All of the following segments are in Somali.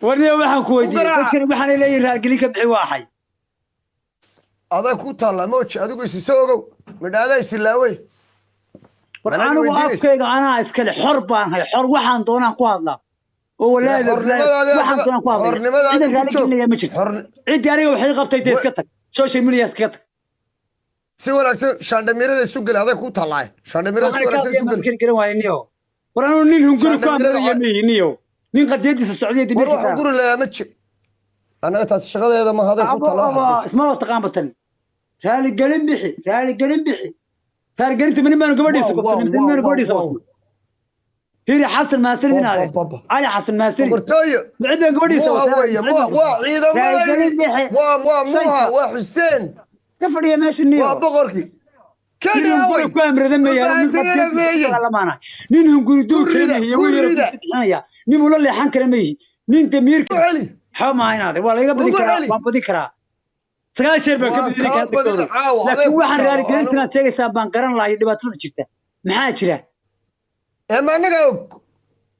Warniyo, waxaan ku weydiiyey garaaca. Dadkani waxaanay leeyihin raaligelin ka bixi, waa axay? Adaa ku taallaa mooji, adigu isi soo ogow, midhaadaa isilaawey. War Manaa anigu weydiinaysa? Afkayga anaa iskale, xor baan hay, xor. Waxaan doonaan ku hadlaa oo wallaahi Xornimadaadi waxaan doonaan ku hadlaya. Xornimadaadi Ciidan ku raali joog. gelinaya ma jirto. Ciddii aniga waxay qabtay dee iska tag, social media iskaga tag. Si wanaagsan shaandhamirada isu geli, aday ku tallaay shaandhamirada si Waxaan ka wanaagsan isu hadlaya geli. maan garan waaye niyo. War anuu nin hunguri ku Shaandhamirada amraya ma yihi niyo, nin qadiyadiisa socdiya War wax dibirkiisa. guri leeyaa ma jir, annaga taas shaqadeeda ma aday ku taallaa waxaad geysa. Isma taqaan batan. Raaligelin bixi, raaligelin bixi. Raaligelinta ma nin baanu gabadhiisa Wow, qabsanay mise nin wow, baanu wow, gabadhiisa wow. qabsanay? Hiri Xasan Maasanid inaade. Ba, ba, ba. Cali Xasan Maasanid. Boqortooyo. Ciddan gabadhiisa Muha weeye, muha waa Raaligelin ciidamadaydii. bixi. Waa muha. Shayka. Waa Xuseen. Iska fadhiya meesha niyo. Waa boqorkii Nin kenya hunguri wey. ku amrada meeya nin Dhulbaantigana meeye. dagaalamaana, nin hunguri duul Ku kale rida, ma yihi ku wiil rida. bixinaya, nin ula leexan kara ma yihi, nin damiirka Ku celi. Waxba maaha inaade, waa laga badin Ugu karaa. celi. Waan badin karaa, 9 jeer baan ka Waa badin kaa karaa badin dadkooda. caawa, adeeg Laakiin ku waxaan taalo, raaligelintan aad sheegaysaa baan garan lahay dhibaatada jirta maxaa jira? Ee ma annaga og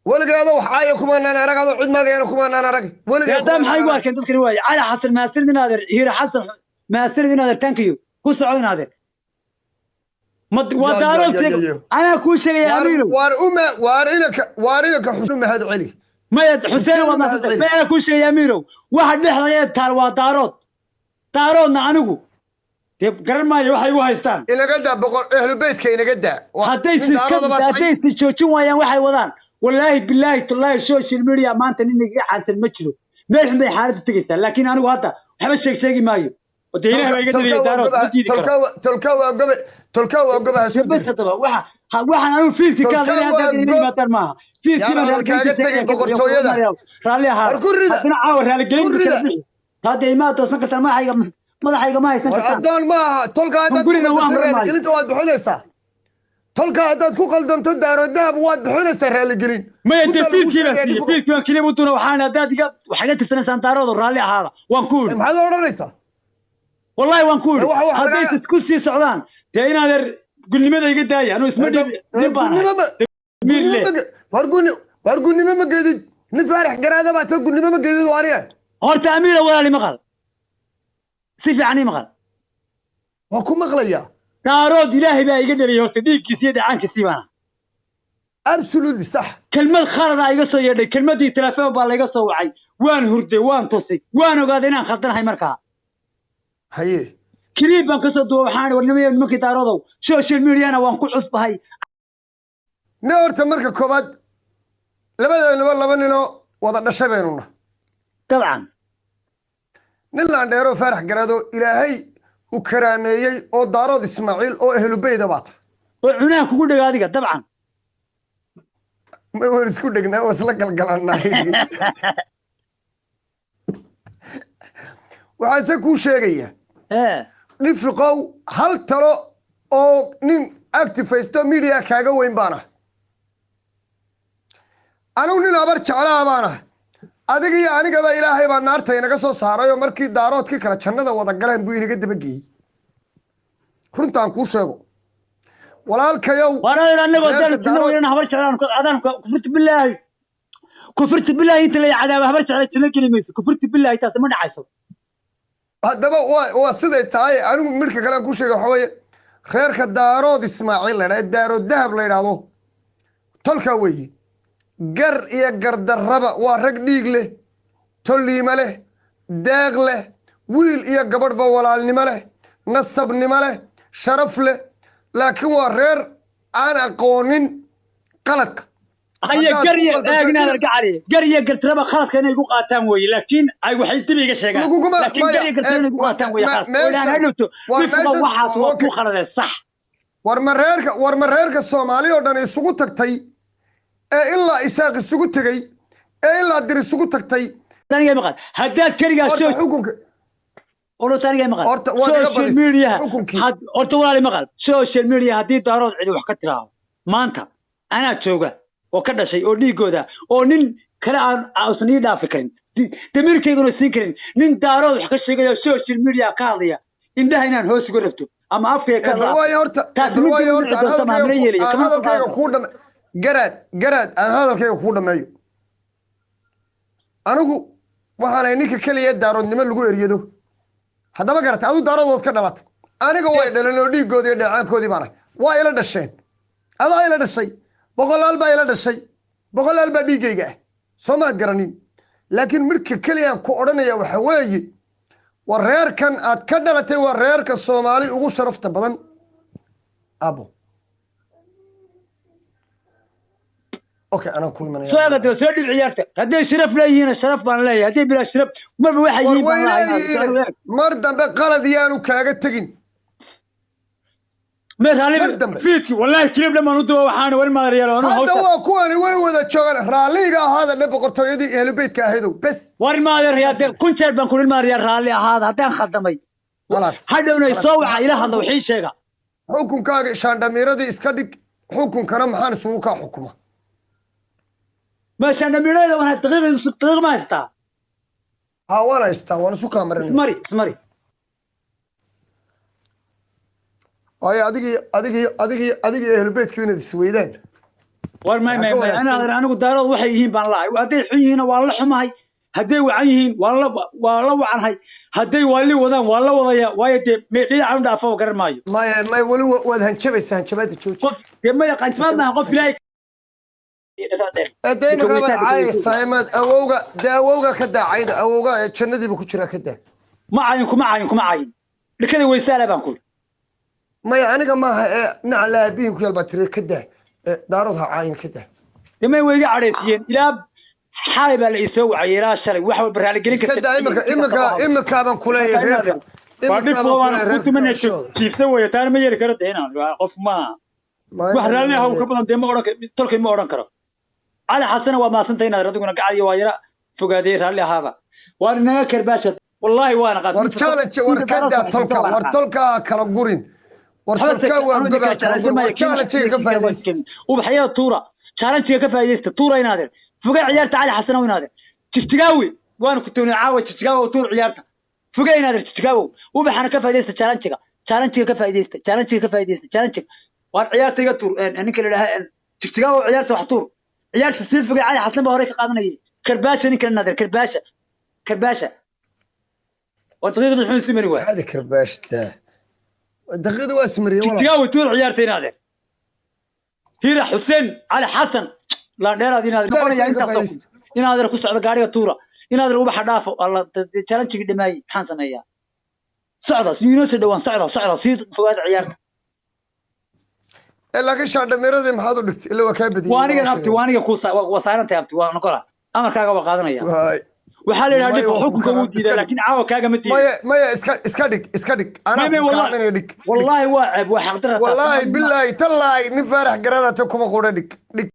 weligaada wax caaya kumaanaan arag, adoo cid maagayana kumaanaan arag weligaa. Haddaa maxay ugu arkeen dadkani waaye? Cali Xasan Maasanid inaadeer, Hiira Xasan Maasanid inaadeer, tankiyo ku soco inaadeer. Ma waa Ya, daarood ya, ya, sheego. ya. Anaa kuu sheegaya, Amiirow. Waar uma waar inanka, waar inanka Xuseen mahad celi. Maya, Xuseen Xuseen waa mahad mahadsantay. celi. Maya, anaa kuu sheegaya, Amiirow, waxa dhexda taal waa daarood. Daaroodna anigu dee garan maayo waxay igu haystaan. Inaga daa boqor ehlu beytka, inaga daa. Hadday nin si daarooda baa tahay. Hadday si joojin waayaan waxay wadaan, wallaahi bilaahi tullaahi, social media maanta nin igaga caansan ma jiro. Meel xun bay xaaladdu tegaysaa. Laakiin anigu hadda waxba sheeg sheegi maayo oo dee Ilaah baa iga dhaliyay, daarood ma diidi karo. Tolka waa gobe, tolka waa gobe, ha isku Bas dilin. Haddaba waxa waxaan anigu fiidki ka Tolka hadlay waa hadda inay yimaadaan maaha. Fiidkii Yaan baan hadalkaaga raaligelinta tegin sheegaya. Boqortooyada. Raalli ahaa. War ku rida. Haddana caawa raaligelin Ku rida. kala bixi hadda imaa toosan kartaan, madaxayga ma haysan War kartaan. addoon ma aha tolka haddaad ku Hungurina waa qaldanto marin maayo. Raaligelinta waad bixinaysaa. Tolka haddaad ku qaldanto, daaro dahab, waad bixinaysaa raaligelin. Maya dee Runtaa lagu fiidkii baan sheegaya siiyey. Dhifuq. Fiidkii baan keliya u duna. Waxaan haddaad iga waxay ga tirsanaysaan daaroodo, raalli ahaada, waan ku idhi. Maxaad odhanaysaa? Wallahi waan ku idhi. Wax Hadday isku sii socdaan dee inaadeer gulnimada iga daaya, anuu isma dhibi, nin baan ahay Gunnimo ma damiir leh. War gunnimo ma geedid, nin Faarax Garaada baa ta, gunnimo ma geedid waaniga. Horta Amiira, walaali, maqal, si fiican ii maqal. Waa ku maqlayaa. Daarood Ilaahay baa iga dhaliyay horta, dhiiggiisi iyo dhacaankiisii baana. Absolutely sax. Kelmad khaladaa iga soo yeedhay, kelmadii telefoon baa layga soo wacay, waan hurday, waan tusay, waan ogaaday inaan khaldanahay markaa. Haye. Clip baan kasoo duuba. Waxaan war nimaya nimankii daaroodow, social mediana waan ku cusbahay. Nin horta marka koobaad labadeenuba laba ninoo wada dhashay baynu nahay. Dabcan. Nin laandheeroo Faarax Garaado Ilaahay uu karaameeyey oo Daarood Ismaaciil oo ehlubeyda baa tahay. Oo cunaha kugu dhega adiga, dabcan. Ma waan isku dhegnaa oo isla galgalannaa. Dhegeysa, waxaan se kuu sheegayaa ee Dhifiqow, hal talo oo nin activist-o media kaaga weyn baan ah. Anigu nin Abar Jeclaa baan ah. Adiga iyo anigaba Ilaahay baa naarta inaga soo saaray oo markii daaroodkii kale jannada wada galeen buu inaga dabageeyey. Runtaan kuu sheego, walaalkayow. War anagoo Reerka dal jinno Daarood- weynana Habar Jeclaan adaan kufurta bilaahi, kufurta bilaahi, inta la cadaaba Habar Jecla jinno geli mayso, kufurta bilaahi, taasi ma dhacayso. Haddaba waa siday tahay. Anigu midhka kale aan kuu sheega waxa weeye reerka Daarood Ismaaciil la yidhahdo, Daarood Dahab la yidhaahdo, tolkaa weeye. Gar iyo gardarraba waa rag dhiig leh, tolliimo leh, deeq leh, wiil iyo gabadhba walaalnimo leh, nasabnimo leh, sharaf leh, laakiin waa reer aan aqoonin qaladka. Haya. Haddaad Gar ku iyo qaldanto eegnaad argacali, gar iyo gardarraba khaladka inay igu qaataan weeye, laakiin ay waxay dib iga sheegaan. Laakiin maya, gar iyo gardarraba inay igu qaataan weeye khaladka oo ilahan hadhowto waa dhifiqa waxaas waa ku khaladee sax. War ma reerka Soomaali oo dhan isugu tagtay ee ilaa Isaaq isugu tegey ee ilaa Dir isugu tagtay? Aniga maqal, haddaad keligaa Horta soo xukunka Horta aniga maqal. Horta waad iga Social badisay media xukunkii. Horta walaali maqal, social media haddii daarood cidi wax ka tiraaho maanta, anaa jooga oo ka dhashay oo dhiigooda oo nin kale aan uusan ii dhaafi karin, damiirkayguna siin karin. Nin daarood wax ka sheegaya, social media ka hadlaya, indhaha inaan hoos uga rogto ama afkayga ka Bal waayo horta taasi bal mid waayo dib u horta dhici aan doonta maamula yeelaya aan kama hadalkayga qaadan. Kuu dhame, garaad, garaad, aan hadalkayga kuu dhameeyo. Anigu waxaanay ninka keliya Daaroodnimo lagu eryado. Haddaba garatay, adu Daaroodood ka dhalatay, aniga way dhaleen oo dhiiggoodii iyo dheecaankoodii baana waa ila dhasheen. Adaa ila dhashay, boqolaal baa ila dhashay, boqolaal baa dhiiggayga ah, soo maad garanin? Laakiin midka keliyaan ku odhanaya waxa weeye, waa reerkan aad ka dhalatay, waa reerka Soomaali ugu sharafta badan, abo. Okay, anaan ku imanaya. Soo eegata, soo dhib ciyaarta. Hadday sharaf leeyihiin, sharaf baan leeyahay. Hadday bilaa sharaf marba waxay War yihiin way baan lahay. Leeyihiin, mar dambe qalad yaanu kaaga tegin. Mee raalli Mar dambe. Fiidki wallahi kilib dhammaan u duba, waxaana war maadaryeel anu Hadda hawsha. Waa kuwani way wada joogaan. Raalliga ahaada dhe, boqortooyadii Ehlubeytka ahadow, bes. War maadaryeel, kun jeer baan ku maadaryeel, raalli ahaada haddaan khaldamay. Khalaas. Hadhowna soo waca, ila hadla, wixii sheega. Xukunkaaga shaandhamiiradii iska dhig. Xukunkana maxaan isugu kaa xukuma? Meeshaan dhamiirada waan daqiiq daqiiq ma haystaa? Ha, waan haystaa, waan isu kaa marinaya. Ismari, ismari. Waayo adigii Ehlubeytku inaad isweydaan. War may Waxaa may ka may wanaagsan. Anigu Daarood waxay yihiin baan lahay. Hadday xun yihiinna waa la xumahay, hadday wacan yihiin waa la wacanhay, hadday waali wadaan waa la wadaya. Waayo dee dhinaca u dhaafo garan maayo. Maya, maya, weli waad hanjabaysaa. Hanjabaada jooji. Qof dee maya, qanjabaad maaha, qof Ilaahay. Ee dee imika baad caayaysaa imaad awowga, dee awowga ka daa cayda. Awowga ee jannadiiba ku jiraa, ka daa. Ma cayin, kuma cayin, kuma cayin. Dhikada weysaala baan ku. Maya, aniga maaha ee dhinaca laabihin ku yaal baa tiri. Ka daa. Ee Daarood ha caayin, ka daa. Dee may, way iga cadhaysiiyeen. Ilaa xalay baa la isoo wacayay, ilaa shalay wax walba raaligelin Ka karta. daa. Imika imika baan kuleeyahay reerka. Waa dhib Imika baan waana kuleeyahay ku reerka tumana dhashooda. Jiifta weeye, taana ma yeeli karo dee inaan waa qof maaha. Wax raalli ah ka badan dee ma odhan karo, tolkay ma odhan karo. Cali Xasana, waa maasantay inaad adiguna gacadiyo waa yara fogaadiyey. Raalli ahaada, waa inaga karbaasha wallaahi waana qaad. War challenge, war ka daa tolka, war tolka ha kala gurin, war tolka waa gob, ha kala gurin. War challenge ka faa'iidaysta. Ubaxyada tuura, challenge ka faa'iidaysta, tuura inaadeer, fogee ciyaarta. Cali Xasana inaadeer, Jigtigaawi waana ku toonay caawa. Jigtigaawi tuur ciyaarta, fogee inaadeer. Jigtigaawi ubaxana ka faa'iidaysta, challenge-ga, challenge-ga ka faa'iidaysta, challenge-ga ka faa'iidaysta, challenge. Waar ciyaarta iga tuur ninka la yidhaaha Jigtigaawi, ciyaarta wax tuur, ciyaarta sii fogee. Cali Xasan baa horey ka qaadanayay. Karbaasha ninka inaadeer, karbaasha, karbaasha. Waa daqiiqdii xun simani waay. Hadi karbaashta, daqiiqda waa ismariyay walaal. Jigtigaawi tuur ciyaarta inaadeer. Hira Xuseen Cali Xasan la dheeraad inaad noqonaya Challenge ka intaas oo faa'iidaysta. Inaad ku socdo gaariga tuura inaad ubaxa dhaafo. Alla, challenge dhamaayay, maxaan sameeyaa? Socda si inoo soo dhawaan, socda, socda, sii fogaada ciyaarta. Ee laakiin shaandhamiiradii maxaad u dhigtay? Ila waa kaa badiyey. Waa anigan abti, waa aniga ku waa saarantahay abti, waa noqola, amarkaaga waa qaadanaya. Waay. Waxaa la yidhaha Maya, dhibka waa ku xukunka karaa. wuu diidaa, Iska dhig. laakiin caawa kaagama diiday. Maya, maya, iska dhig, iska dhig, anaa May, ku wallahi karaaminaya. Dhig. Wallaahi waa ceeb, waa xaqdarra taas. Wallaahi bilaahi tallaahi, nin Faarax Garaadate kuma qudha. Dhig, dhig,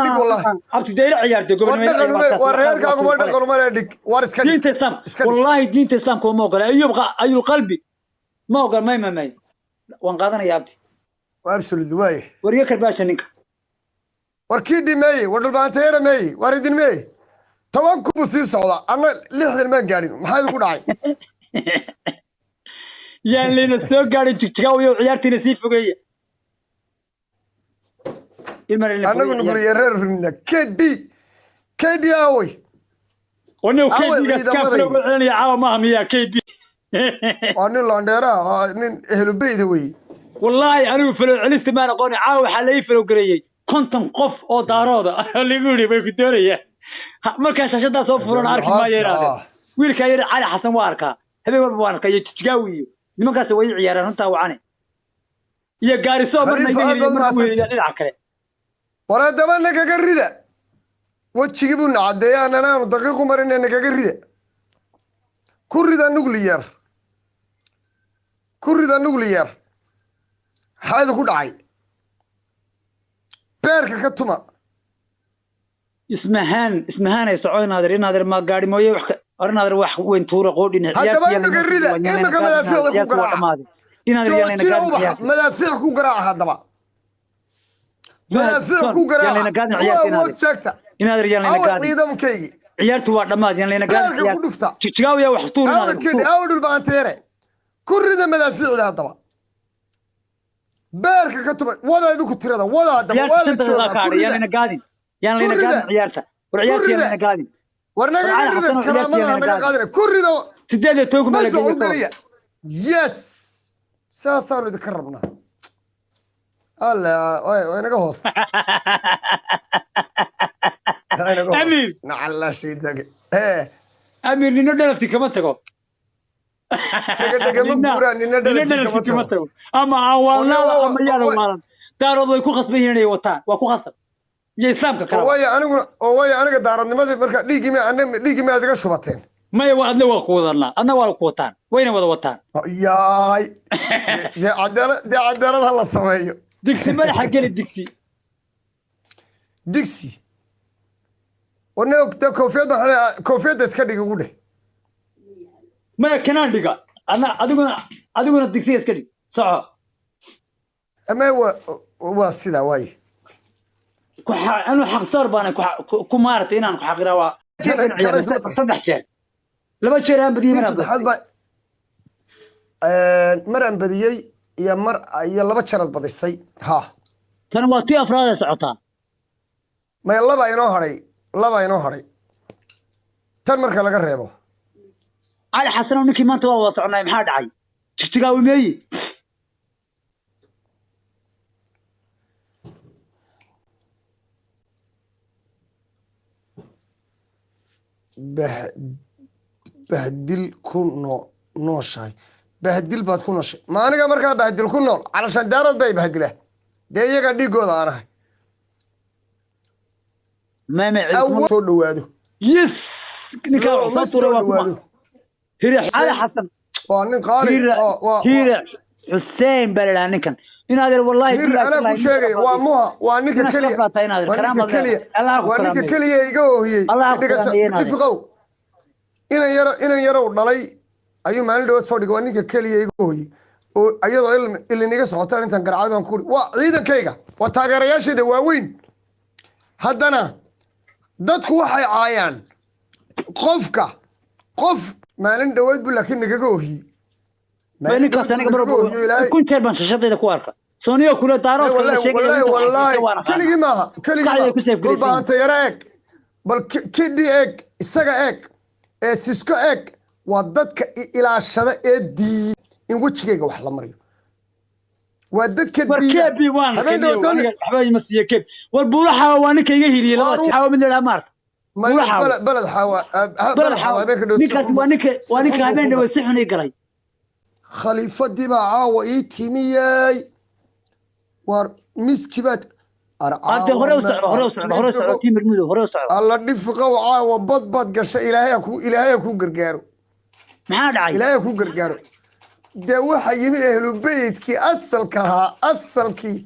dhig wallaahi. Abti deyla ciyaartay War gobonimo. dhaqan uma, war reerkaaguma dhaqan uma leh. Dhig, war iska dhig. Diinta Islaamka Iska dhig. Wallaahi diinta Islaamka ma ogola, ayub ayul qalbi ma ogola. May, may, may, waan qaadanaya abti. Waa absolutely waaye. War iga karbaasha ninka. War kii dhimeeye, war Dhulbaanteera meeye, war idin meeye. 10 kubuu sii socdaa, anna 60 maan gaadhin. Maxaa idinku dhacay? Yaan layna soo gaadhin Jigjigaaw iyo ciyaartiina sii fogeeya. Ilmar layna Annagu fogeeya ciyaarta. Nugliya reer rinna KD, KD aawey? Waniw Aaway KD gaas ciidamadayda? Kaafila uga celinaya caawa maaha miyaa KD? Waa nin laandheeraha, waa nin Ehlubeyda weye. Wallaahi anigu falow celista maan aqooni. Caawa waxaa la ii falow gareeyey 50 qof oo Daarooda lagu yidhi bay ku doonayaan. Markaa shaashadaa soo furan arki maayo inaade wiilkaa yar Cali Xasan waa arkaa, habeen walba waan arkaa, iyo Jijigaawi iyo nimankaas way ii ciyaaraan runtaa wacane iyo Gaariso marna Khalifa, iga aad heliyo baad marna u heliya mahadsantahay. dhinaca kale. War haddaba nagaga rida. Wejigii buu na caddeeyay, annana aanu daqiiqu marinay. Nagaga rida, ku rida nuclear, ku rida nuclear. Maxaa idinku dhacay? Beerka ka tuma. Ismahaan, ismahaanay soco inaadeer, inaadeer ma gaari mooye wax war inaadeer wax weyn tuura qoodhin. Haddaba imika rida, imika madaafiicda ku garaaca. Joojiya ubaxa, madaafiic ku garaaca. Haddaba madaafiic ku garaaca, kuwa awood sheegta. Inaadeer yaan layna Awa gaadin. ciidamkaygii. Ciyaartu waa dhammaad, yaan layna gaadin. Beerka ku Ciyaarta dhufta. Jigaawiya wax tuur Awa inaadeer kidhi tuur. Awa Dhulbaanteere, ku rida madaafiicda. Haddaba beerka ka tuma, wada idinku tirada wada. Haddaba Ciyaarta waa la 5 daqiiqa joogaa, ka ku hadhay, yaan rida. layna gaadin, yaan layna Ku rida. gaadin ciyaarta. War ciyaarta yaan Ku rida. layna gaadin. War naga War Cali rida Xasan oo karaamada ciyaartiina naga gaadi. qaadina ku rido. 18 baa la Madfac u geeyey. geliya. Yes, saasaanu idinka rabnaa. Alla way naga hoosta. Way naga hoosta. Amiir. Nacalla shiidage ee. Amiir, nino dhalafti kama tago. Dhega dhega ma guuraan, nina nino dhalafti dhalafti kama kama tago. Tago ama aan waalnaada Oo, ama yaada waalan. Daarood way ku khasban yihiin inay wataan, waa ku khasab iyo islaamka Oo kaleba. Waayo aniguna oo waayo aniga daaradnimadii marka dhiiggii ma aniga dhiiggii maad iga shubateen? Maya, waa adna waa ku wadanaa, adna waa ku wataan, wayna wada wataan. Yaay, dee cadaalad, dee cadaalad ha la sameeyo. Digsi madaxa geli, digsi. Digsi warne dee koofiyad baa koofiyadda iska dhig igu dheh. Maya, kanaan dhiga adna, adiguna digsiga iska dhig, soco. Ama waa sidaa waaye. Anu xaqsoor baana ku maaragtay inaan ku xaqiraa waa jeer baan ciyaarnay, 3 jeer, 2 jeer aan badiyey Tii maraan saddexaad baa mar aan badiyey iyo mar iyo 2 jeeraad badisay ha. Tan waa tii afraad ee socotaa. Maya, laba inoo hadhay, laba inoo hadhay tan marka laga reebo. Cali Xasanow, ninkii maanta waa wada soconay, maxaa dhacay? Jigjigaa meeyi? Bah bahdil ku nooshahay, bahdil baad ku nooshahay. Ma aniga markaa bahdil ku nool? Calashaan daarood bay bahdila dee, iyagaa dhiigooda aan ahay. Mama. Awood soo dhawaado. Yes, ninkaa Looma wax soo tuuray soo waa kuma dhawaado. Hire Cali Xasan. Waa nin qaali. Hire waa Hire Xuseen baa la idhahaa ninkan in adeer, wallahi Hir billahi anaa ku tallahi sheegay, waa muha, waa ninka Inaad keliya sharaf baa tahay inaad waa ninka karaamad keliya leedahay. Allah ku waa ninka karaameeyo. keliya iga oohiyey. Allah ku Dhigasa- karaameeyo inaad. Dhifiqow, inan yaro, inan yarow dhalay ayuu maalin dhawaad soo dhigay. Waa ninka keliya iga oohiyey oo iyadoo ilin iga socotaan intaan garacay baan ku uri waa ciidankayga, waa taageerayaashayda waaweyn. Haddana dadku waxay caayaan qofka qof maalin dhawaad buu laakiin nagaga oohiyey. Ba Maalin ninkaas dhawaad aniga buu mar nagaga oohiyey Ilaahay. 1000 jeer baan shashadayda ku arka sooniyo kule daaroodka la Wallahi sheegaya wallahi inta wax wallahi haysta waan aqaanaa. Keligii maaha, keligii Kacday maaha. ku seef Bal garaysan. baanta yara eeg, bal kidhi eeg, isaga eeg, ee sisko eeg, waa dadka ilaashada ee diida in wejigayga wax la mariyo, waa dadka War diida. kebi waan Habeen keliya dhawaan aniga waxba ima siiyo kebi. War buulaxa waa ninka iga hiliyey Waa labada xaawo mid la idhaha maarta. Buulaxa. Baled xaawa Baled baled xaawa xaawo habeenka dhow si ninkaas xun waa ninka si waa xun ninka buu habeen ku dhawe si xun ii galay. Khaliifadii baa caawa ii timiyey. War miski baad ar Hadda hore u socdo, hore u socdo, hore u socdo, tiimir mudow, hore u socdo. Alla dhifiqow, caawa bad baad gashay. Ilaahay ha ku gargaaro. Maxaa dhacay? Ilaahay ha ku gargaaro. Dee waxa yimi ahlu beytkii asalka ahaa, asalkii.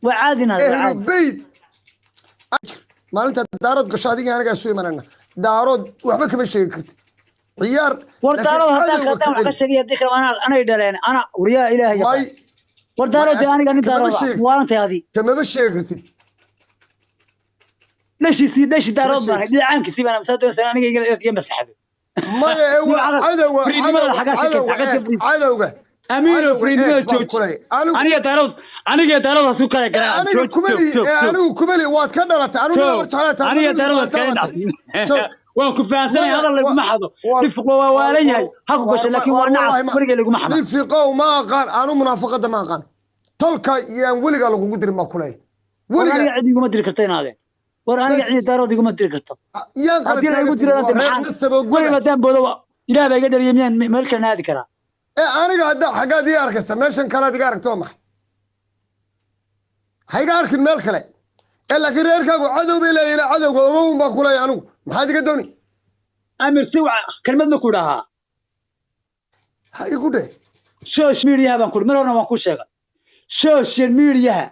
Waa caadi inaad waa Ahlu caadi. beyt maalinta daarood gasho adiga anigaa isu imanana. Daarood waxba kama sheegi kartid, ciyaar. War laakiin daarood haddaan cadowga haddaan ka wax ka celi. sheegay haddii kale anaa anay dhaleen ana waryaa Ilaahay may yaqaan. War daarood dee may aniga nin kamaba daarood ah sheegi waalantahay adi. Kamaba sheegi kartid. Dhashiisii dhashi Kama daarood baan sheegi. Dhinacaankiisii baan saa doonaysaa aniga iga maslaxabe. Maya ee waa Nimcada cadowga firiidnimada cadowga xaggaa ka keenta cadowga xaggaa ka eeg firiid. Cadowga Amiiro cadowga firiidnimada eeg baan jooji. ku leeyahay anigu. Aniga daarood hasu kale Ee garaacan. aniga Jooji, kumali joog, joog, ee joog. anigu kumali waad ka dhalatay anigu Joog. nabar jeclaa tahay Aniga anigu daarood baad kale dhalatay. dhacsin. Joog. Waan ku fahansanay Maya hadal laguma xado. War Dhifiqo waa war waalan war yahay. Ha ku war gasho laakiin war waa nacas wallahi ma weligay laguma xama. Dhifiqow, ma aqaan anu munaafaqada, ma aqaan tolka yaan weligaa lagugu dirin baa kuleeyahay. War Weligaa aniga cid iguma diri karto inaadeen. War aniga bas cid daarood iguma diri karto. Yaan kala Haddii la igu taagan diro tihin ante waa reer maxaan nasab oo weliba goda. haddaan boodo Ilaah baa iga dhaliyay miyaan meel kale aadi karaa? Ee aniga hadda xaggaad ii arkaysa? Meeshan kalead iga aragto waa maxay? Ha iga arkin meel kale ee laakiin reerkaagu cadow bay leeyihin, cadowga ogown baan kuleeyahay. Anigu maxaad iga dooni? Amir, si waca kelmad ma ku dhahaa? Ha igu dheh. Social media baan ku mar horena waan ku sheegay. Social mediaha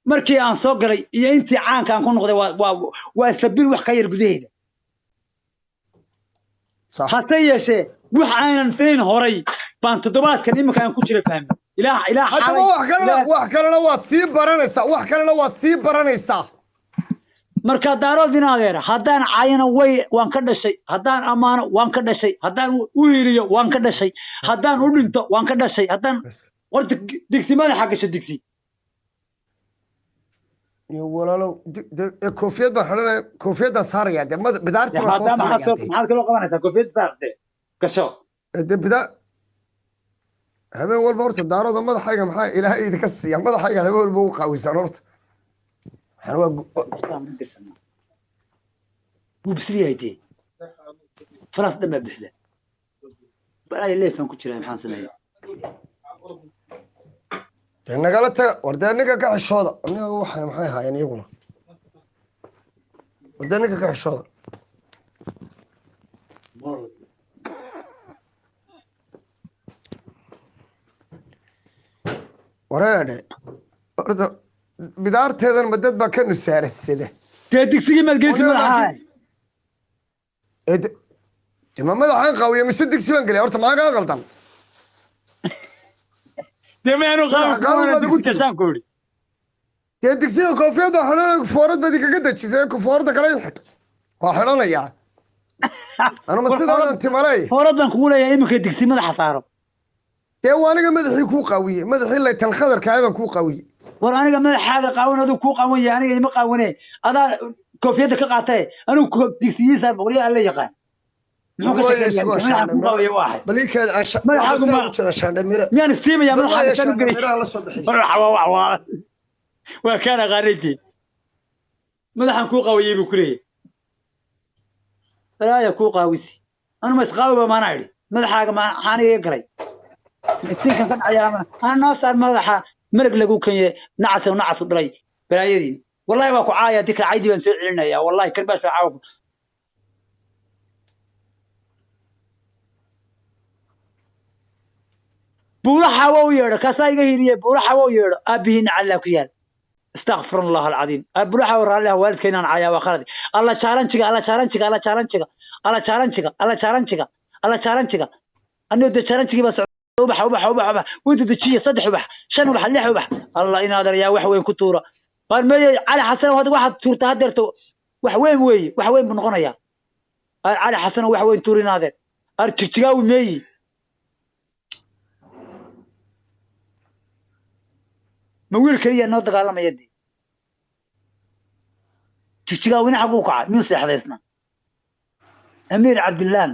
markii aan soo galay iyo intii caanka aan ku noqday waa isla bil wax ka yar gudaheeda. Sax. Hase yeeshee wax aanan filayn horay baan toddobaadkan iminka aan ku jira fahmay ilaa Haddaba xalay wax kalena ilaa wax kalena waad sii baranaysaa, wax kalena waad sii baranaysaa. Marka daarood in adeer haddaan caayana way waan ka dhashay, haddaan ammaano waan ka dhashay, haddaan u hiiliyo waan ka dhashay, haddaan u dhinto waan ka dhashay, haddaan horta digsi madaxa gasho digsi. Iyo walaalow, koofiyad baan xidhanaya, koofiyadaan saaraya dee, bidaartii baan soo maxaad saaraya dee. Maxaad kaloo qabanaysaa? Koofiyad saarte, gasho. Dee bidaa habeen walba horta daarooda madaxayga maxaa Ilaahay idinka siiya? Madaxayga habeen walba u qaawisan horta. Waxaan waa Wuu bisil yahay dee, falaas dhan baa buuxda, balaayo leefaan ku jiraa, maxaan sameeya? Dee nagala taga war, dee ninka ka xishooda. Aniga waxaan maxay ahaayeen iyaguna? War dee ninka ka xishooda. Wareedhe, horta bidaarteedan ma dad baa ka nusaaradsada? Dee digsigii maad geysi madaxa. Ee de ma madaxaan qaawiya mise digsi baan geliya horta? Maxaa kaa qaldan? Dee mayaanu Madaxa qaawi baad ugu tiri. Gashaan ku yidhi. Dee digsiga koofiyadda xidhan, foorad baad igaga dejisay, fooradda kale i xidh, waa xidhanayaa anuma sidaadan timaley. Foorad baan kugu leeyahay, iminka digsi madaxa saaro. Dee waa aniga madaxii kuu qaawiyey, madaxii laytal khadarkaa baan kuu qaawiyey. War aniga madaxaaga qaawan aduu kuu qaawan yahay, aniga ima qaawane. Adaa koofiyadda ka qaatay, anigu digsiyiisa boqoryaa alla yaqaan muxuu ka sheekeynaya? Madaxa kuu qaawaya waa ahay. Balikaad aan Madaxaagu jira shaandhamira. Miyaan istiimaya madaxaaga saan u gelay? Shaandhamiraha la soo bixiyey. War waa kaan aqaanayntii, madaxan kuu qaawayey buu ku leeyahay, balaaya kuu qaawisi. Anu ma isqaawi ba maanaa idhi? Madaxaaga maxaan iga galay? Iftiinkan ka dhacaya ama noo saar madaxa malag lagu kenye, nacas nacas u dhalay balaayadiin. Wallahi waa ku caaya dikra, caydii baan soo celinaya. Wallahi karbaash baa caawa. Buuraha waa u yeedho, kaasaa iga hiliye. Buuraha waa u yeedho, aabihiina callaa ku yaal. Istakfir Allah alcadiim. Buuraha waa raalliha, waalidka inaan caayaa waa khalad. Alla challenge-ga, alla challenge-ga, alla challenge-ga, alla challenge-ga, alla challenge-ga, alla challenge-ga. Anigoo dee challenge-gii baa socda. Ubax, ubax, ubax, ubax wuu dedejiye, saddex ubax, shan ubax, lix ubax. Allah inaadan yaa wax weyn ku tuura waar meeyey? Cali Xasan, hadda waxaad tuurtaa haddeerto wax weyn weeye, wax weyn buu noqonayaa. Ar Cali Xasan, wax weyn tuur inaadeer. Ar Jigjigaawi meeyi? Ma wiil keliya noo dagaalamaya dee? Jigjigaawina xaguu kacay? Miyuu seexdaysna? Amiir Cabdillaan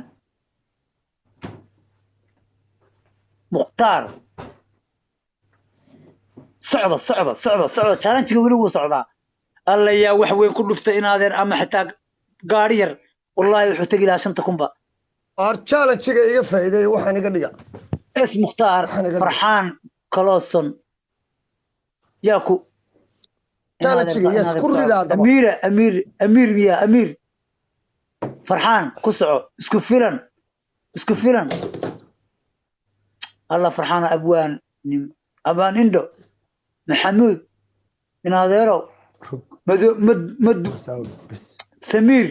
Mukhtaar, socda, socda, socda, socda, challenge-ga weli wuu socdaa. Alla yaa wax weyn ku dhuftay inaadeer, ama xitaa gaari yar, wallahi wuxuu tegi lahaa 5000-ba. Ar challenge-ga iga faa'iideey, waxaan iga dhiga. Es Mukhtaar. Waxaan iga dhiga. Farxaan Kalooson yaa ku Challenge-ga, yes, ku rida haddaba. Amiira, Amiir, Amiir miya? Amiir Farxaan ku soco, isku filan, isku filan. Alla Farxaan, abwaan nim, abwaan indho Maxamuud inadeerow. Rug. Mado mad mad. Saawir bis. Samiir,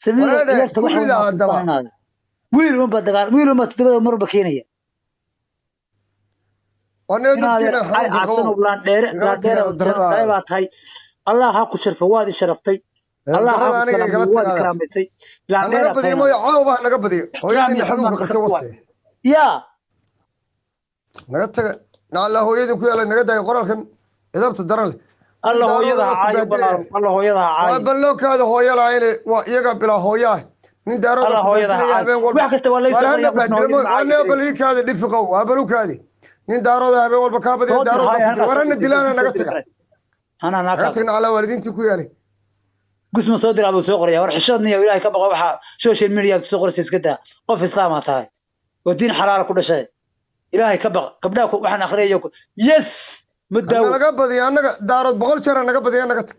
Samiir. Wareere, Ciyaarta ku wax rida weyn haddaba. baa wiil unba dagaal, wiil unba toddobada marba keenaya. Waa nin inaadeer dadkiina Cali xanuunka Xasan qabo. Laandheere. Igala Laandheere tagaa darada. Baa tahay, Allah ha ku sharfo, waad i sharaftay. Allah ha Darada ku aniga igala karaamiyo, waad i tagaada. karaamaysay. Ha Laandheere naga badiyo mooyo, caawa ha naga badiyo. Hooyadiina xanuunka qabtay wase. Yaa. Naga taga, nacala hooyadii ku yaala, naga daayo qoraalkan idabta daran leh. Allah hooyada ha Daarooda caayo. ku baadilaya. Walaal, Allah hooyada ha Waa caayo. Balookaada hooyo lahayn, waa iyaga bilaa hooyaa. Nin daarooda Allah ku hooyada ha baadilaya caayo. habeen walba. Wax kasta waa laysoo Waar hana qorayaa, qofna baadilo hooyada ma waa caayi nee karin. Balikaadi dhifiqow, waa balukaadi. Nin daarooda habeen walba kaa badiya, Soo dir daarooda haya ku dil. halkaas. War hana dilaana, naga taga. Hana Naga naaka. tagna calaa waalidiintii ku yaalay. Gusma soo diraa buu soo qoraya. War xishoodniyo Ilaahay ka baqo, waxaa social media soo qoraysa iska daa. Qof islaam aa tahay oo diin xalaala ku dhashay, Ilaahay ka baq. Gabdhaha waxaan akhriyayo yes ma daawo. Naga badiya annaga daarood 100 jeer naga badiya, naga tag.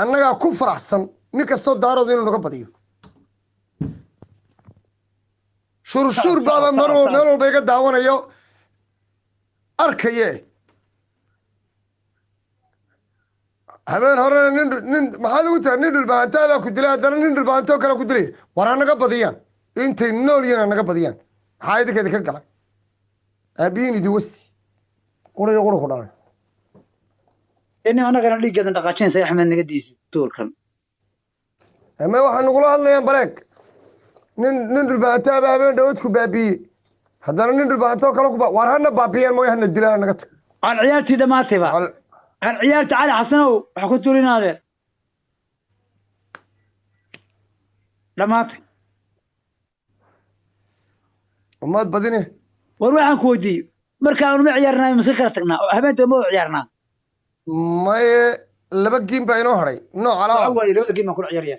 Annagaa ku faraxsan nin kastoo daarood inuu naga badiyo. Shurshuur baaba mar walba meel walba iga daawanayo, arkaye. Habeen horena nin maxaad ugu tahay? Nin dhulbahantaa baa ku dilay, haddana nin dhulbahantoo kale ku dilay. War ha naga badiyaan intay nool yihiin, ha naga badiyaan. Maxaa idinka idinka galay? Aabihiin idi wasi qurayo qura ku dhalay. Ini annagana dhiiggeedan dhaqaajinaysa, Axmed, naga diisi tuurkan. Ama waxaa nagula hadlayaan baleeg, nin dhulbahantaaba habeen dhawood ku baabiiyey, haddana nin dhulbahantoo kale ku war hana baabiyaan mooye, hana dilaan, naga tag. Aan ciyaartii dhammaatayba. Ciyaarta Cali Xasanow waxa ku tuurinaadeen dhammaantay. Umaad badine. War waxaan ku weydiiyey, markaanu ma ciyaarnaa mise kala tagnaa oo habeen dambe oo ciyaarnaa? Maye, laba giim baa inoo hadhay nooc waxa alaa. Waaye labada game baan kula ciyaaraya.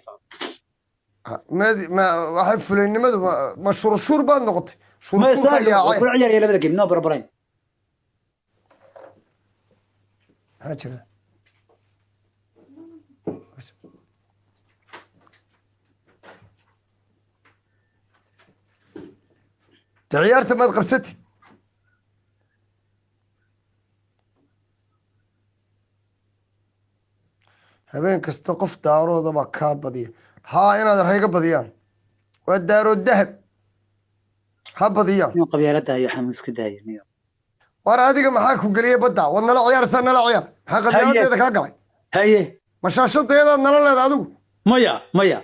Ma waxay fulaynimadu ma shurshuur baad noqotay? Maya. Shurshuurka Soo waan yaacay. Kula ciyaaraya labada game, no problem. Maxaa jira? De ciyaarta maad qabsatid? Habeen kasta qof daarooda baa kaa badiya. Haa, inaad rayga badiyaan waa daarood dahab, ha badiyaan. Inuu qabyaalada iyo xanuun iska daayo niyo. War adiga maxaa ku geliyay badda? Waad nala ciyaarsaa, nala ciyaar. Maxaa qabyaaladeeda kaa galay? Haye. Ma shaashadeedaad nala leeda adigu? Maya, maya.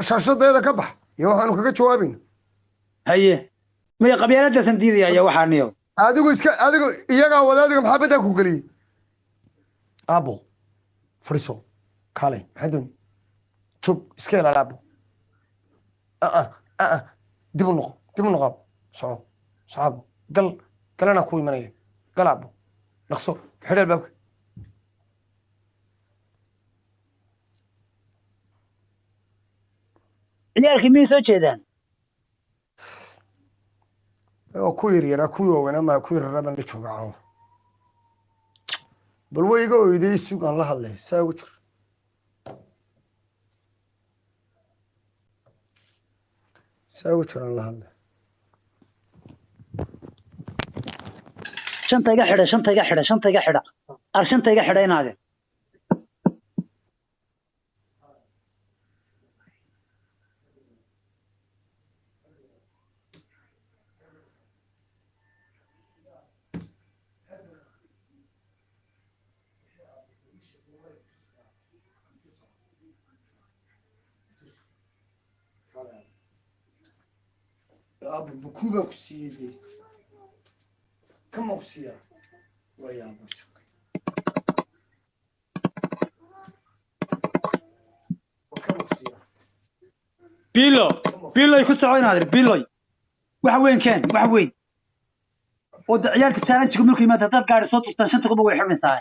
Shaashadeeda ka bax iyo waxaanu kaga jawaabayno. Haye, maya, qabyaaladaasan diidaya ayaa waxaa niyo. Adigu iska adigu iyagaa wada. Adiga maxaa baddaa ku geliyey? Aabo, fadhiiso, kaale. Maxaa dooni? Joog, iska ilaali aabo. Aa aa, dib u noqo, dib u noqo aabo. Soco, soco aabo, gal galana ku imanaya. Gal aabo, dhaqso, xidh albaabka. Ciyaalkii miyay soo jeedaan? Oo ku yaryaraa, kuwii waaweynaa ma, ku yaryaraa baan la jooga caawa. Bal way iga oyday, sug aan la hadlay. Saa ugu jir, saa ugu jir, aan la hadlay. Shanta iga xidha, shanta iga xidha, shanta iga xidha, ar shanta iga xidha inaade. Aabo, bukuu baan ku siiyey dee, kama ku siiyaa? Waa yaabo, sug. Kama ku siiyaa? Bilo biloy ku soco inaade, biloy. Wax weyn keen, wax weyn oo de ciyaarta challenge-ku markuu yimaado haddaad gaari soo turtaan shanta kuba way xidhmaysaa.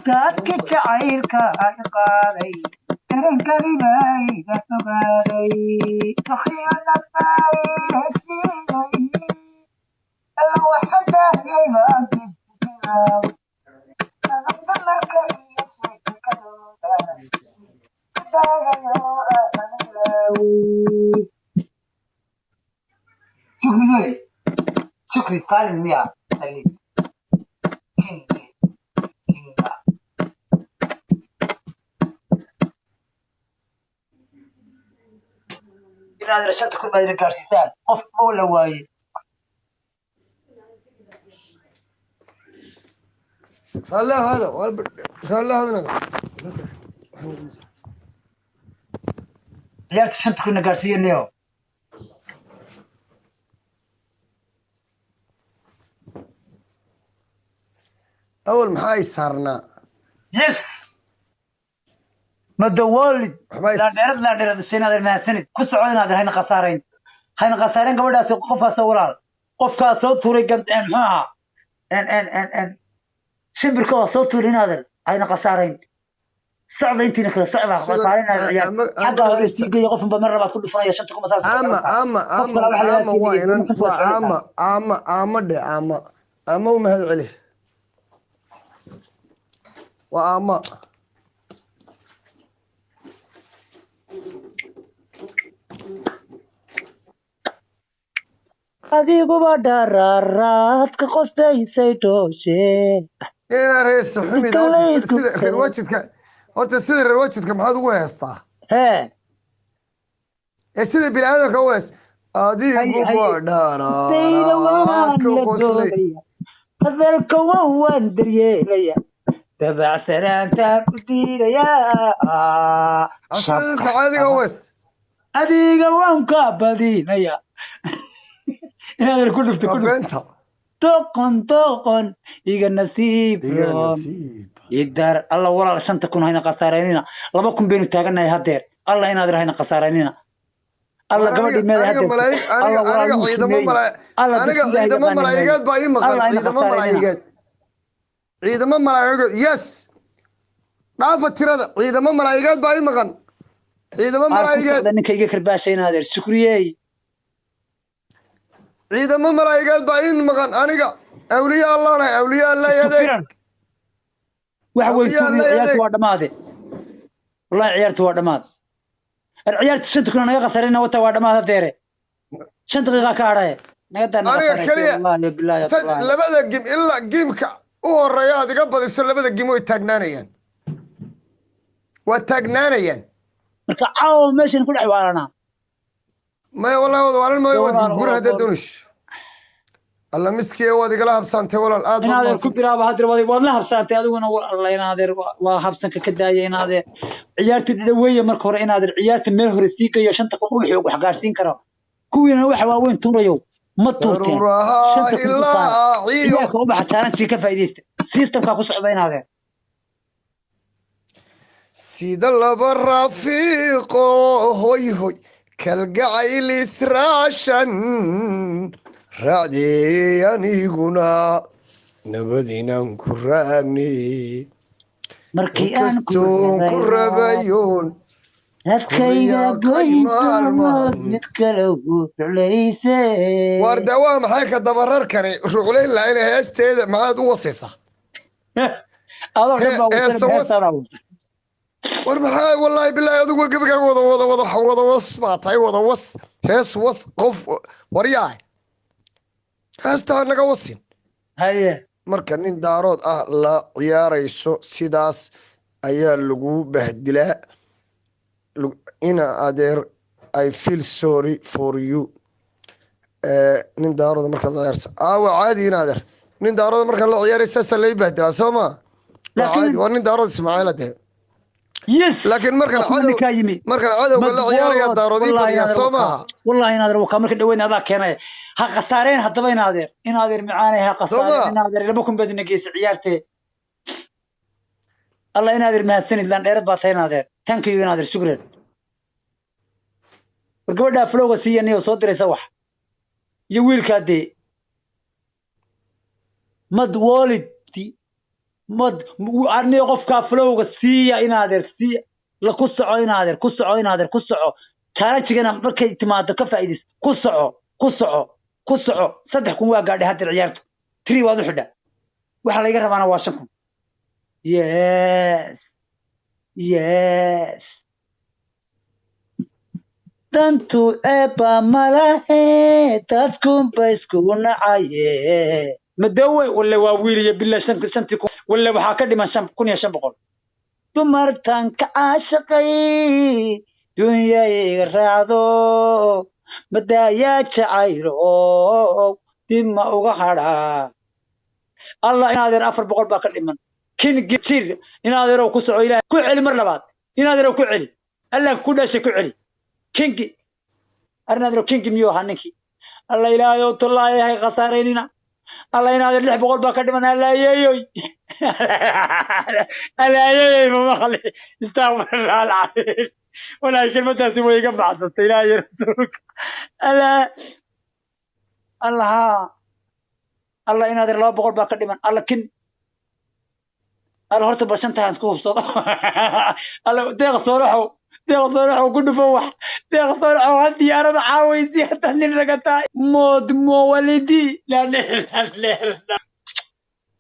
Dadki jacaylka ay qaaday, dareenkaniba iga fogaaday, dokhyo nafay heshiiyey, alla waxaan daayay baan dib u bilaabay dumarka iyo sheekadooda daayayo aanan ilaaway. Shukriye, Shukri Stalin miya Stalin Kingi Kinga. Inaad 5,000 baad ina gaarsiisaan, qof oo la waayey. Raalli ahaada, raalli ahaada. Ciyaarta 5,000 na gaarsiiyanayo. Awal maxaa i saarnaa? Yes, madawolid. Waxbaa is- Laandheerad, laandheerad inaad mahadsanid. Ku soco inaad, hayna khasaarayn, hayna khasaarayn. Gabadhaasi qofkaasoo walaal, qofkaas soo tuuray gan muxuu ahaa en en en en shimbirka oo soo tuuray inaadan hayna khasaarayn. Socda intiina kale, socda. Khasaarin inaad ciyaar xagga hore sii geeya, qofunba mar labaad ku dhufanaya shanta kuma saas. Ama ama Qof ama kale waxa laga ama waa siiyay inan shanta waa waa socda. Ama ama ama dhe, ama ama u mahad celi, waa ama. Adiguba dhararaadka qostaysay dhooshe. Inaa reesa xumid horta. Iskalayku. Sida reer wajidka horta, sida reer wajidka maxaad ugu heestaa? Hee. Ee sida bini aadamka u hees adigu. Haye, haye. Waa Sayda waan dharaaraadka la qoslay. doodaya, hadalka waan daryeelaya, dabacsanaantaan u diidayaa. Sida dadka caadiga u hees. Adiga waan kaa badinaya inaad ku dhufto waa ku dhufto. Beenta. Doqon doqon iga nasiib Iga roon. Nasiib. Idar alla walaal, 5000 hayna khasaaraynina. 2000 baynu taagannahay haddeer. Alla inaad hayna khasaaraynina. Alla War gabadhii aniga meeday aniga haddeer. malaa'ig Alla aniga walaal aniga wiilkii ciidamo meeyey. malaa Alla aniga dadka Ilaahay ciidamo yaqaana meeyey. malaa'igeed baa ii maqan. Alla hayna Ciidamo khasaaraynina. malaa'igeed, ciidamo malaa'igeed, yes. Dhaafa tirada, ciidamo malaa'igeed baa ii maqan, ciidamo Aar ku malaa'igeed. socda ninka iga karbaashay inaadeer shukriyey. Ciidamo malaa'igeed baa ii maqan. Aniga awliya Allahna awliya Allah Isku adeeg. filan wax weyn. Awliya Tuuriyo. Allah Ciyaartu adeeg. waa dhammaade, wallahi ciyaartu waa dhammaad. Ar ciyaartu 5000 naga khasarina wata, waa dhammaad haddeere. 5 daqiiqa ka hadhaye naga daa naga Aniga khasaraysa. Kaliya Wallahi billahi wallahi. Labada game, ilaa gameka u horeeya aad iga badiso, labada game way taagnaanayaan, waa taagnaanayaan. Marka caawa meeshan ku dhex waalanaa. Maya, wallahi wada waalan maayo, waad Walaal, gurguran walaal, haddaad walaal. doonayso. Alla miskiye, waad igala habsaantay walaal, aad baad Inaadeer ku mahadsantay. bilaaba haddeer waad la habsaantay adiguna. Alla inaadeer waa habsanka ka daaya inaadeer. Ciyaarta dhaweeye marka hore inaadeer, ciyaarta meel hore sii geeyo. 5000 ubaxii wax gaarsiin kara, kuwiina waxa waaweyn tuurayo ma tuurteen. Daruuraha 5000 ku saara. ilaaciyo. Ciyaarka ubaxa challenge ka faa'iidaysta, systemka ku socda inaadeer. Sida laba rafiiqo hoy hoy kalgacayl israashan raacdii, aniguna nabadiinaan ku raagnay. Markii aan ku Inkastoon ku rabayo rabayoon dadkayga kuriyaaqay goyso maalmahan. Mid kale ruclayse. Waar dee waa maxay ka dabararkani ruclayn lahayn? Heesteeda maxaad u wasaysaa? Adoo dhan baa Heesta wasan was. Heestaada. War maxaa, wallaahi bilaahi, adigu gebigaa wada wada wada wada was baa tahay, wada was, hees was, qof waryaah, heestaa naga wasin. Haye. Marka nin Daarood ah la ciyaarayso sidaas ayaa lagu bahdilaa. Ina adeer, I feel sorry for you. Nin Daarooda markaad la ciyaarayso, waa caadi ina adeer. Nin Daarooda markaad la ciyaarayso saasaa lay bahdilaa, soo ma waa? Laakiin Caadi, waa nin Daarood Ismaaciila dee. Yes. Laakiin markaan Kuma cadow ninkaa yimi. Markaan cadowga la ciyaaraya Daaroodii Wallahi badiyaa, inaadeer soo wakaa. maaha? Wallahi inaadeer wakaa. Marka dhaweyn adaa keenaya, ha khasaareen haddaba inaadeer, inaadeer macaanay, ha Soo khasaareen. ma Inaadeer 2000 baad ina geysay ciyaartee. Allah inaadeer mahadsanid, laan dheerad baa tahay inaadeer. Thank you inaadeer, shukran. War gabadhaa flowga siiya soo diraysa wax iyo wiilkaa dee mad walid mad arniyo qofkaa flowga siiya inaadeer, siiya la ku soco inaadeer, ku soco inaadeer, ku soco. Challenge-gana markay timaado ka faa'iidaysa. Ku soco, ku soco, ku soco. 3000 waa gaadhay haddeer ciyaartu. Three waad u xidha, waxa layga rabaana waa 5000. Yes, yes. Dantu eebba malahe, dadkunba isku nacaye. Madowe walle waa wiil iyo bila shan shantii kun walle waxaa ka dhiman 5500. Dumartan ka caashaqay dunyayga raacdo madaayaa jacaylo dib ma uga hadhaa. Allah inaadeer, 400 baa ka dhiman. Kin jir inaadeerow, ku soco. Ilaah ku celi mar labaad inaadeerow, ku celi. Allah ku dhashay, ku celi. Kingi arrinaadeerow, kingi miyuu ahaa ninkii? Allah ilaahayow, tallaahi hay khasaaraynina. Allah inaadeer, 600 baa ka dhiman. Allaayeeyoy, allaayeeyoy, ma maqli. Istakfirullah alcadiim, walaahi kelmadaasi way iga baxsatay. Ilaahay iyo rasuulka, allah allaha allah inaadeer, 200 baa ka dhiman. Alla kin alla horta bal shantahan isku hubsado. Alla deeqa soolaxow, deeqa soolaxow, ku dhufo wax. Deeqa soolaxow, ha diyaarada caawaysi hadda nin raga tahay mood mowalidi.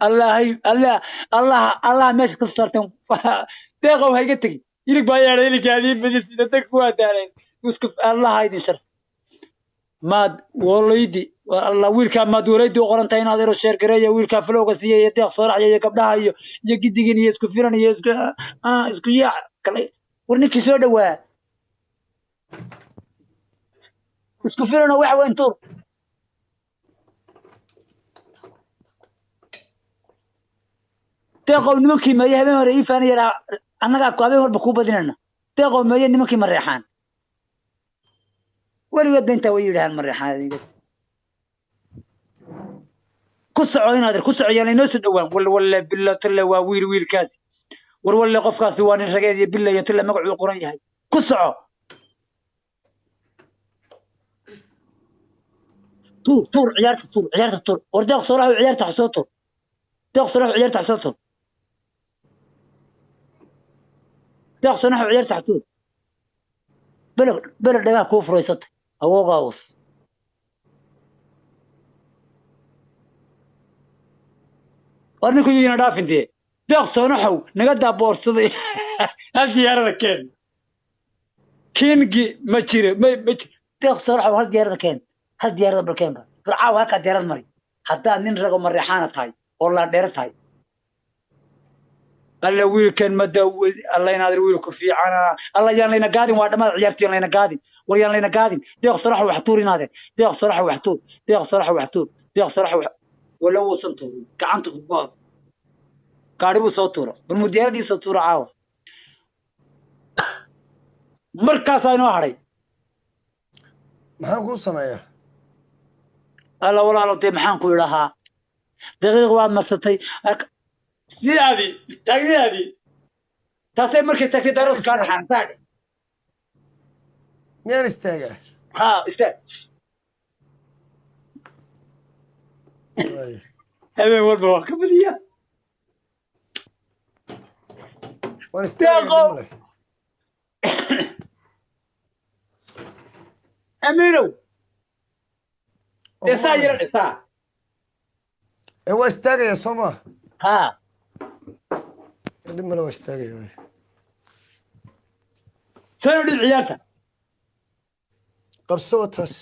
Allahay, allah, allah, allah, meesha ka saarteen. Deeqow ha iga tegin. Ilig baa yeedhay, iligkaadii fadisida dag kuwaa daaleen isku. Allah ha idin sharf. Maad walaydi allah, wiilkaa maad walaydi u qoran tahay inaad ero share gareeya. Wiilkaa flowga siiya iyo deeq sooraxya iyo gabdhaha iyo gidigin iyo isku filan iyo isku yaac kale. War ninkii soo dhawaa isku filanoo wax weyn tuur. Deeqow, nimankii meeye habeen hore ii faanaya, annagaa habeen walba kuu badinayna. Deeqow, meeye nimankii Mareexaan? Weligood ba intaa way yidhahaan Mareexaan. Ku soco inaad ku soco, yaan laynoo soo dhowaan. Wal walle billa tille waa wiil wiilkaasi. War walle qofkaasi waa nin rageed iyo billa iyo tille magacuu qoran yahay. Ku soco, tuur, tuur ciyaarta, tuur ciyaarta, tuur. War Deeq Soolaha, ciyaarta ha soo tuur. Deeq Soolaha, ciyaarta ha soo tuur. Deeq Soolaha, ciyaarta ha tuur. Beleg beleg dhagaha kuu furaysatay awoogaa us. War ninku yina dhaafin dee. Deeq Soonaxow, naga daa boorsaday, hal diyaarada keen. Kingi ma jiro, ma jiro. Deeq Soonaxow, hal diyaarada keen, hal diyaarada bal keen. Ba bal caawa halkaa diyaarad mari haddaad nin rago mareexaana tahay oo laandheero tahay. Alla wiilkan ma daawad. Alla inaadir wiilku fiicana. Alla yaan layna gaadin, waa dhammaad ciyaartu, yaan layna gaadin. War yaan layna gaadin. Deeq Soonaxow, wax tuur inaade. Deeq Soonaxow, wax tuur. Deeq Soonaxow, wax tuur. Deeq Soonaxow, wax wala uusan tuurin, gacanta ku go'o. Gaari buu soo tuura, bal muu diyaaradii soo tuura caawa? Markaasaa inoo hadhay. Maxaan kuu sameeyaa? Alla walaalo, dee maxaan ku idhahaa? Daqiiq waad marsatay sidaadii taagnidaadii taasay markay taagtay daarood kaa dhaxaan saadhe. Miyaan istaagaa? Haa, istaag. Waay. Habeen walba waa ka badiya. Waan istaagayaa. Deeqo. Dhib male. Amiinow, dee saa yara dhisaa. Ee waa istaagaya soo maa? Haa. Dhib male, waa istaagaya waay. Soo dhib ciyaarta. Qabso wa taas.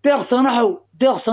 Deeq Sanaxow, Deeq.